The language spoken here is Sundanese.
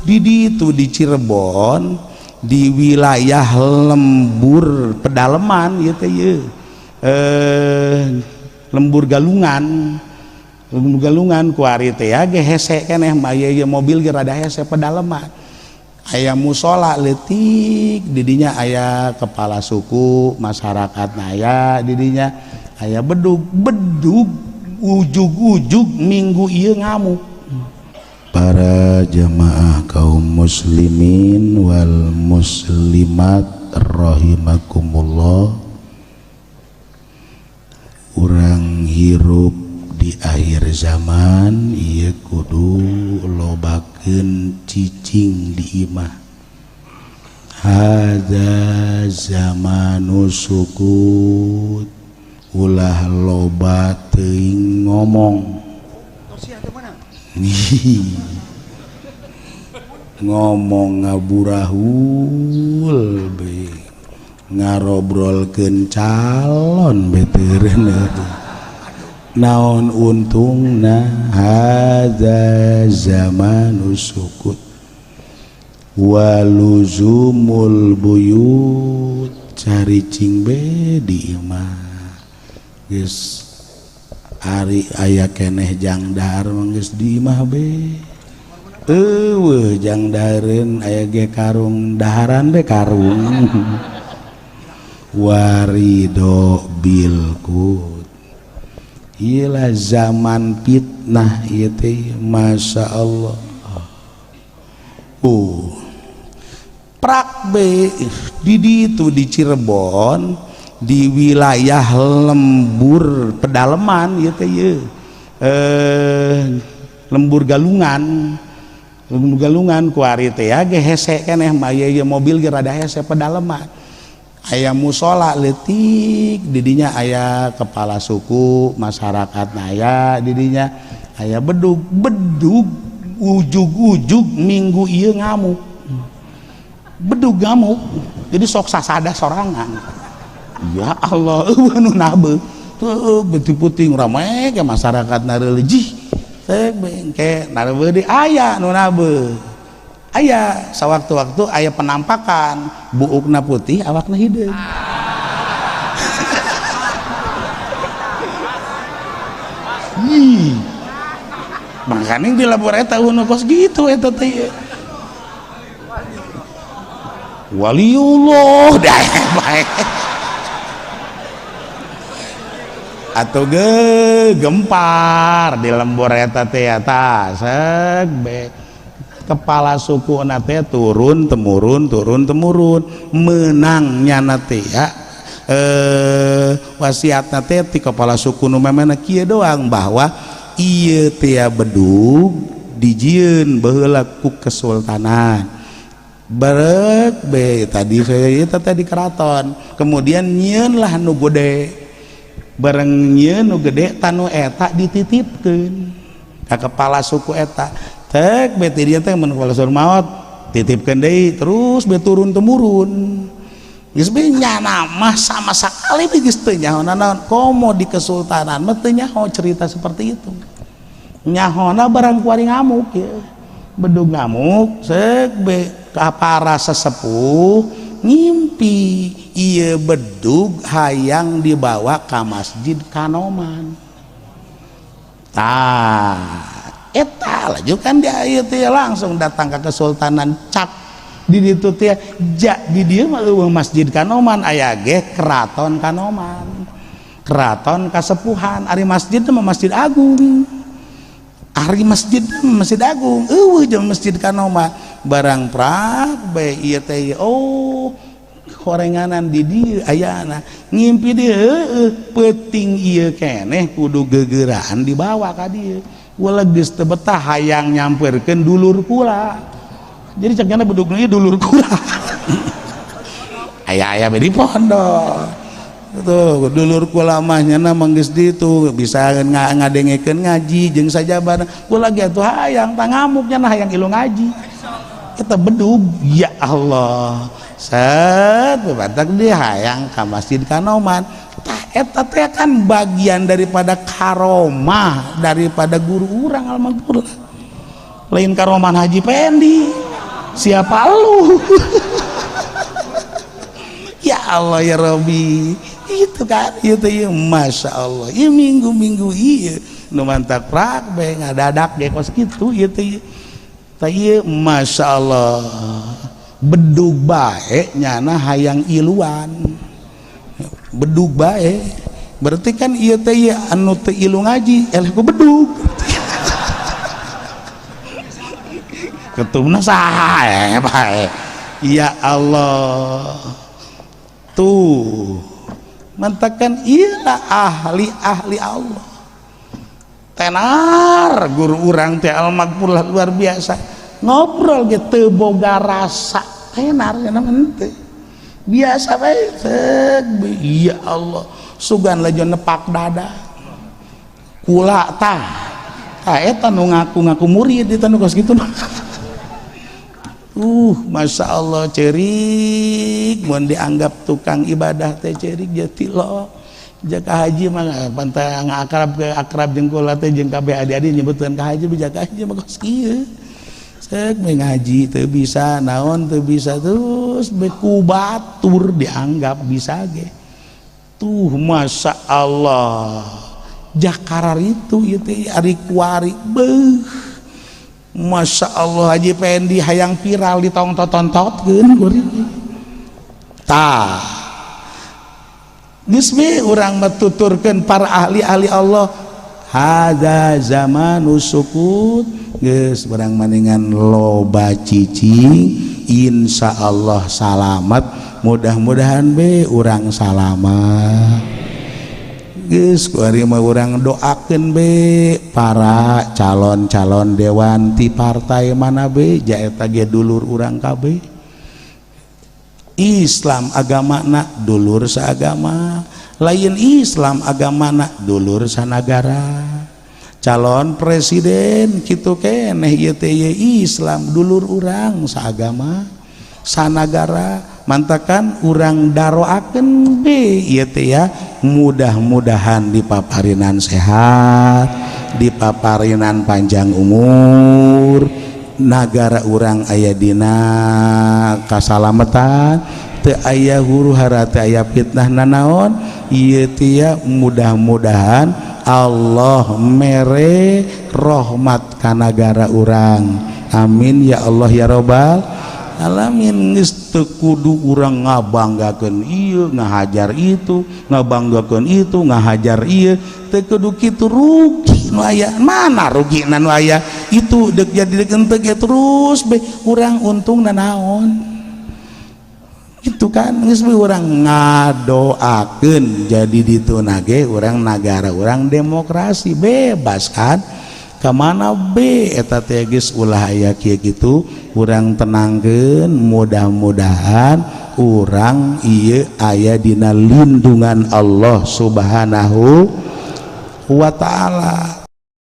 Di itu di Cirebon di wilayah lembur pedalaman gitu ya, lembur Galungan, lembur Galungan kuari teh ya ge hese keneh mah ieu mobil ge rada hese pedalaman. Aya musola leutik didinya, aya kepala suku masyarakat, aya didinya, aya bedug. Bedug ujug-ujug minggu ieu ngamuk. Para jamaah kaum muslimin wal muslimat rahimakumullah, urang hirup di akhir zaman ieu kudu lobakeun cicing di imah. Hadza zamanu sukut, ulah loba teuing ngomong, ngomong ngaburahul be, ngarobrolkeun calon beteureun, naon untungna. Hadza zamanu sukut waluzumul buyut, caricing be di imah. Geus ari aya keneh jang dahar mah geus di imah be, eueuh jang dahareun, aya ge karung daharan be karung. Warido bilkut. Iyalah zaman fitnah ieu teh, Masya Allah. Prak be di itu di Cirebon di wilayah lembur pedalaman gitu ya, lembur Galungan, lembur Galungan kuari teh ya ge hese keneh mah ieu mobil ge rada hese pedalaman. Aya musola leutik didinya, aya kepala suku masyarakat, aya didinya, aya bedug. Bedug ujug-ujug minggu ieu ngamuk. Bedug ngamuk, jadi sok sasada sorangan. Ya Allah, eueuh nu nabe tuh putih-putih rame ke masyarakat narelejih teh bengke nareube di aya nu nabe. Aya sawaktu-waktu aya penampakan buukna putih, awakna hideung. Ih, makanya di labor eta nu kos gitu eta teh waliullah dah bae atau ge gempar di lembur eta teh eta sek be. Kepala suku nate turun temurun, turun temurun menangnya nate ya, wasiat nate ti kepala suku nu memena kieu doang bahwa ieu teh bedug dijieun baheula ku kesultanan berek be tadi saya eta tadi keraton, kemudian nyieun lah nu gede, bareng nyieun nu gede tanu eta dititipkeun ka kepala suku eta. Tek beti dia teh mun kepala suku maot titipkeun deui, terus be turun temurun. Geus be nyana mah sama sekali geus teu nyaho naon komo di kesultanan mah teu nyaho cerita seperti itu. Nyahona barang kuari ngamuk ya, bedug ngamuk sek be ka para sesepuh ngimpi ieu bedug hayang dibawa ka Masjid Kanoman. Tah eta laju kan dia ieu teh langsung datang ke kesultanan, cak di ditu teh ja di dieu mah eueuh Masjid Kanoman, aya ge Keraton Kanoman, Keraton Kasepuhan. Ari masjid mah Masjid Agung, ari masjid Masjid Agung eueuh jeung Masjid Kanoman. Barang prak bae ieu teh, oh horenganan di dieu ayana ngimpi di heueuh peuting ieu keneh kudu gegeraan dibawa ka dieu. Ulah geus teu betah hayang nyamperkeun dulur kula, jadi cek nyana bedug ieu dulur kula. Aya-aya be di pondok tuh dulur kula mah nyana mah geus ditu bisa ngadengekeun ngaji jeung sajabana. Kula ge atuh hayang tah ngamuk nyana hayang ilu ngaji kita bedug. Ya Allah, set batak dia hayang ka Masjid Kanoman. Tah eta teh kan bagian daripada karomah daripada guru urang almarhum, lain karoman Haji Pendi. Siapa lu? Ya Allah ya Rabbi, itu kan itu ya Masya Allah. Ya minggu-minggu iya nu mantak prak be ngadadak ge kos kitu ieu teh. Tah ieu Masya Allah, bedug bae nyana hayang iluan, bedug bae berarti kan ieu teh ieu anu teu ilu ngaji eleh ku bedug. Ketumna saha bae. Ya Allah, tuh mantakan iyalah ahli-ahli Allah. Tenar guru urang teh al-maghfurlah luar biasa, ngobrol ge teu boga rasa tenar nya henteu biasa bae. Ya Allah, sugan lajo nepak dada kula tah tah eta nu ngaku-ngaku murid eta nu kos kitu. Masya Allah, cerik mun dianggap tukang ibadah teh cerik jati lo. Jaka haji mah pantai akrab ke akrab jeung kula teh jeung kabeh adi-adi nyebutkeun ka haji, jaka haji mah kos kieu. Seuk ngaji teu bisa naon teu bisa, terus be ku batur dianggap bisa ge. Tuh Masya Allah, jakarar itu ieu teh ari kuari beuh. Masya Allah, Haji Pendi hayang viral di tong totontotkeun kuring. Tah geus we urang metuturkeun para ahli-ahli Allah, hadza zamanus sukut. Geus urang maningan loba cicing, insyaallah salamat, mudah-mudahan be urang salamat. Geus kuari mah urang doakeun be para calon-calon dewan ti partai mana be, jaeta ge dulur urang kabeh. Islam agamana dulur saagama, lain Islam agamana dulur sanagara. Calon presiden kitu keneh ieu teh Islam dulur urang saagama sanagara. Mantakan urang daroakeun be ieu teh ya, mudah-mudahan dipaparinan sehat, dipaparinan panjang umur, nagara urang aya dina kasalamatan, teu aya huru hara, teu aya fitnah nanaon ieu teh ya. Mudah-mudahan Allah mere rahmat ka nagara urang, amin ya Allah ya robbal alamin. Geus teu kudu urang ngabanggakeun ieu ngahajar itu, ngabanggakeun itu ngahajar ieu, teu kudu kitu. Rugi nu aya, mana rugina nu aya itu deuk jadi deuk henteu ge terus be urang untungna naon gitu kan. Geus we urang ngadoakeun jadi dituna ge urang nagara urang demokrasi bebas kan, kemana be eta teh geus ulah aya kieu kitu. Urang tenangkeun, mudah-mudahan urang ieu aya dina lindungan Allah Subhanahu wa taala.